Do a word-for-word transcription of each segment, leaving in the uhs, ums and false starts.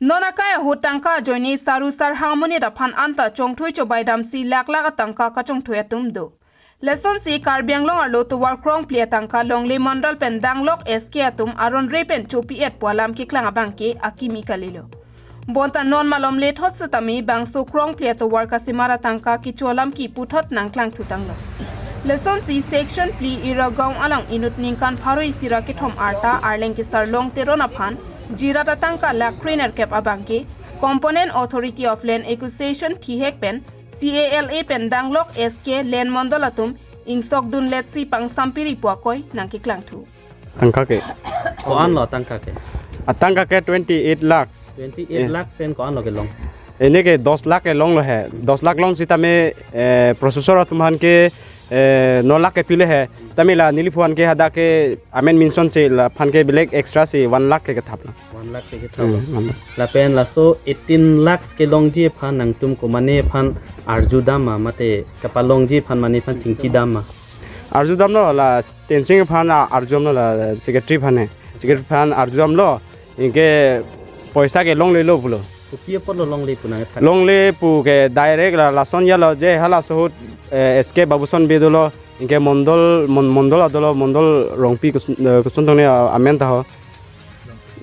Non akai ahut tangka ajoine saru sarha amonit aphan anta chongthui chobai damsi lakh lakh atangka kachongthui atum do. Lasonsi Karbi Anglong arlo tovar krongphli atangka longle mondol pen danglok S K atum aron re pen chopi-et pu alam keklang abangke akimi kalilo. Bonta non malom lethot setame bangso krongphli atovar kasemar atangka kecho alam ke puthot nangklangthu tanglo. Lasonsi section phli Iragaon along inut ningkan pharo isi ra kethom arta Arleng kesar Long Teron aphan jirat atangka lakh krenerkep abangke Component Authority of Land Acquisition thihek pen C A L A pen danglok S K land mondol atum ingsokdun letsi pangsampiri pu akoi nangkeklangthu. Tangka ke. Ko-an lo tangka ke? Atangka ke twenty eight lakhs. Twenty eight Eh. lakh pen ko-an lo kelong? Ini ke dos lakh kelonglo he. Dos lakh long sitame, eh, processor atum aphan ke, eh, no lakh kepile he. Tame la neliphu aphan ke hadak ke amen mention si laphan ke black extra si one lakh ke kethaplo. One lakh ke kethaplo. Hmm, one lakh. Lapen laso eighteen lakhs kelongji aphan nangtum komane aphan arju dam ma mate kapalongji aphan mane aphan chingki dam ma? Arju damlo la Tensing aphan, ah, arju damlo la secretary aphan he. Secretary aphan arju damlo, anke poisa ke longlelo pulo. Kopi apotlo longle pu nangthan? Longle pu ke direct la lason yalo je halaso ahut, eh, S K Babuson Bey dolo, anke mondol, mon-, mondol adolo, mondol Rongpi kus-, eh, kusun tong ne, ah, amen ta ho.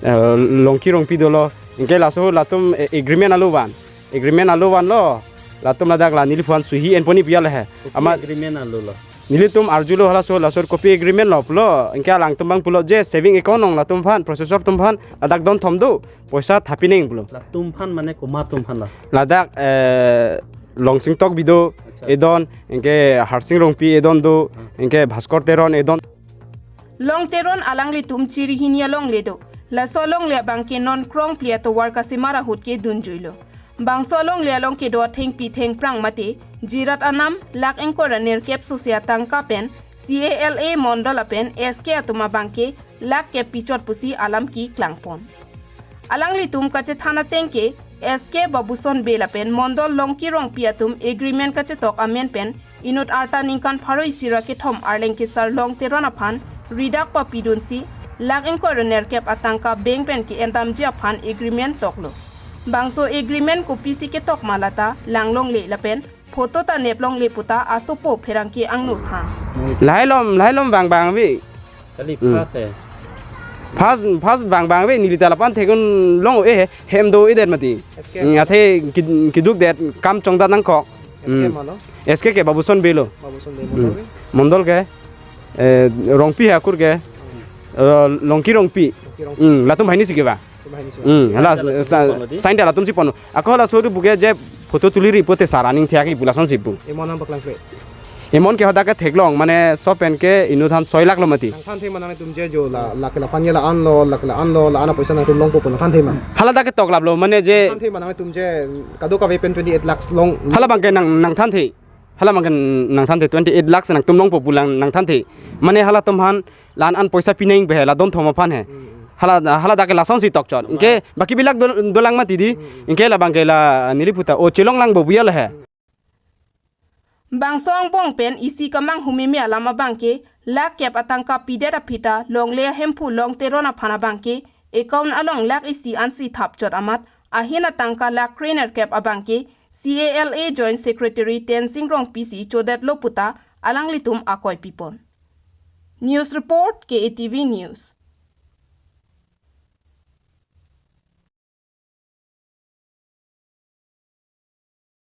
Eh, Longki Rongpi dolo, anke laso ahut latum, eh, agreement alo van. Agreement alo vanlo. Latum ladak la neliphu aphan suhi enpon-i pu yalo he. Kopi Ama agreement alo lo? Nelitum arjulo halaso, laso ahut kopi agreement lo pulo, anke alangtum abang pulo je saving account along latum aphan, processor atum aphan, ladak don thom do, poisa thapi nang pulo. Latum aphan mane komat atum aphan la? Ladak, eh, Longsing Tokbi do, Acha. Edon, anke Harsing Rongpi edon do, Hmm. anke Bhaskor Teron edon. Long Teron alanglitum chiri hini alongle do. Laso alongle abangke non krongphli atovar kasemar ahut ke dunjuilo. Bangso alongle along kedo athengpi thengphrang mate jirat anam lakh ingkoi ra nerkep sose atangka pen C A L A mondol lapen S K atum abangke lakh kep pichot pusi alam keklangpon. Alanglitum kachethan ateng ke S K Babuson Bey lapen mondol Longki Rongpi atum agreement kachetok amen pen inut arta ningkan pharo isi ra kethom Arleng kesar Long Teron aphan ridak papidunsi lakh ingkoi ra nerkep atangka bank pen ke-en damji aphan agreement toklo. Bangso agreement kopisi ketok ma lata langlongle lapen photo ta neplongle puta asopo pherangke angno than. Lahai lom, lahai lom vang vangve. Kali Hmm. first he. First, first vang vangve, neli ta lapu-an thekdun long-o he, hem do-edet mati. S K Hmm, athe ki-, keduk det, kam chongdat nangkok. S K Hmm. malo? S K ke Babuson Bey lo. Babuson Bey Hmm. mondol ke? Mondol ke, eh, Rongpi he akur ke, eh, Longki Rongpi. Longki Rongpi. Hmm, latum banghini si keba. Hmm, hala, Latum si sa-, ponlo di? Sign ta latum si ponlo. Ako halaso ahut pu ke je photo tuli ri pute sar aning thek-i pu lasonsi pu. Emon nang paklang kle. Emon ke hadak ke theklong, mane laso pen ke inut aphan soi lakh lo mati. Nangthanthe ma nangtum je jo la, la ke laphan ye la-an lo, la ke la-an lo, la-an apoisa nangtum longpo pu nangthanthe ma? Hala dak ke toklaplo, mane je Nangthanthe ma nangtum je kadokave pen twenty eight lakhs long. Hala abangke nang, nangthanthe. Hala abangke nangthanthe twenty eight lakhs nangtum longpo pu lang nangthanthe. Mane halatum aphan la-an an poisa pi nang pu he, la don thom aphan he. Hmm, hmm. Hala, hala dak ke lasonsi tokchot. Anke baki bilak do, dolang mati di. Hmm, hmm. Anke labangke la neliphu ta o chelong lang bo pu yalo he. Hmm. Bangso angbong pen isi kamanghu meme alam abangke lakh kep atangka pidet aphi ta longle ahemphu Long Teron aphan abangke account along lakh isi ansi thapchot amat ahin atangka lakh krenerkep abangke C A L A Joint Secretary Tensing Rongpi si chodetlo puta alanglitum akoi pipon. News report, K A T V News.